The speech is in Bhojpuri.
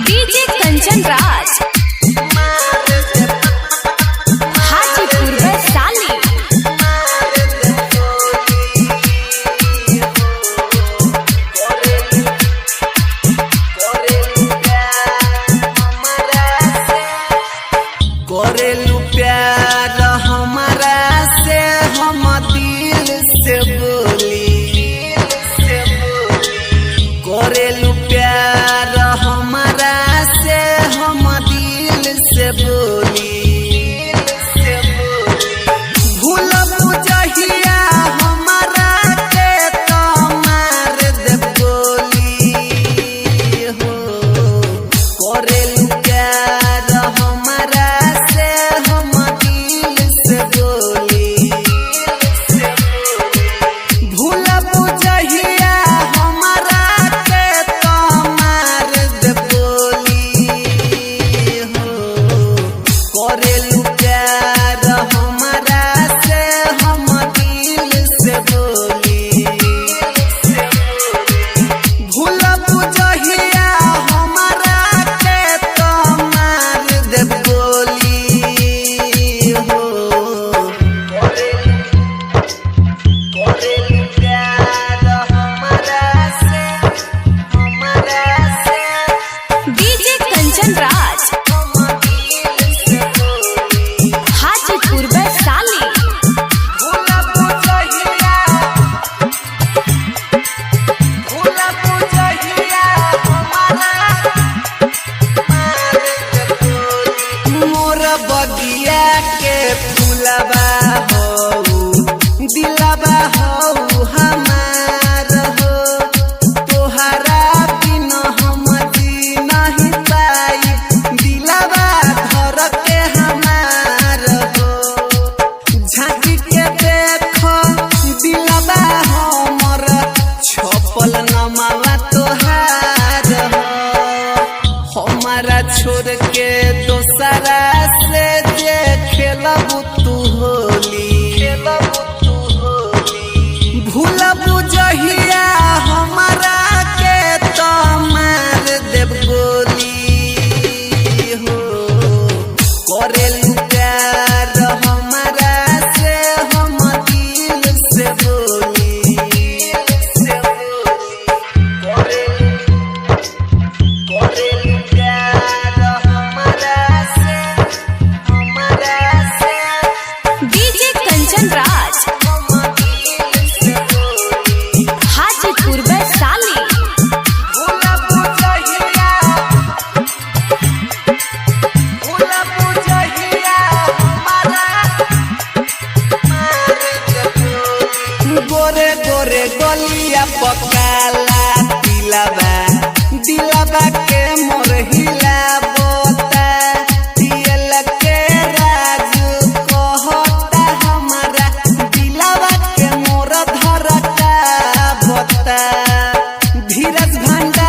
डीजे कंचन राज, हाजीपुर वैशाली। करेलू प्यार हमारा से, हम दिल से बोली। करेलू प्यार हमारा से, हम दिल से बोली। भूल बुझहिया हमारा के तो मार दे गोली हो। करेलू प्यार हमारा से, हम दिल से बोली। भूल बुझहिया हमारा के तो मार दे गोली हो। करेलू प्यार हमारा से, हम दिल से बोली। भूल बुझहिया हमारा के तो मार दे गोली हो। करेलू प्यार हमारा से, हमारा से, डीजे कंचन राज, हम दिल से बोली। हाजीपुर वैशाली। भूल बुझहिया, भूल बुझहिया हमारा मार दे गोली। मोर बगिया के फूलबा हो, दिलबा हो हमार हो। तोहरा बिन हम जी नहीं पाई, दिलबा धर के हमार हो। झांकी के देखो दिलबा हमर, छपल नमवा तोहार हो। हमारा छोड़ के दोसरा से जे खेलब तू होली। भूल बुझहिया हमारा के तो मार देब गोली हो। करेलू प्यार हमारा से, हम दिल से बोली। करेलू प्यार हमारा से, हमारा से, डीजे कंचन राज, हम दिल से बोली। हाजीपुर वैशाली। भूल बुझहिया, भूल बुझहिया हमारा मार दे गोली। गोरे गोरे गलिया पकाला दिलबा, दिलबा के मोर हिला बोता। दियल के राजू कहता हमारा, दिलबा के मोर धरका बोता। धीरज भंडारी।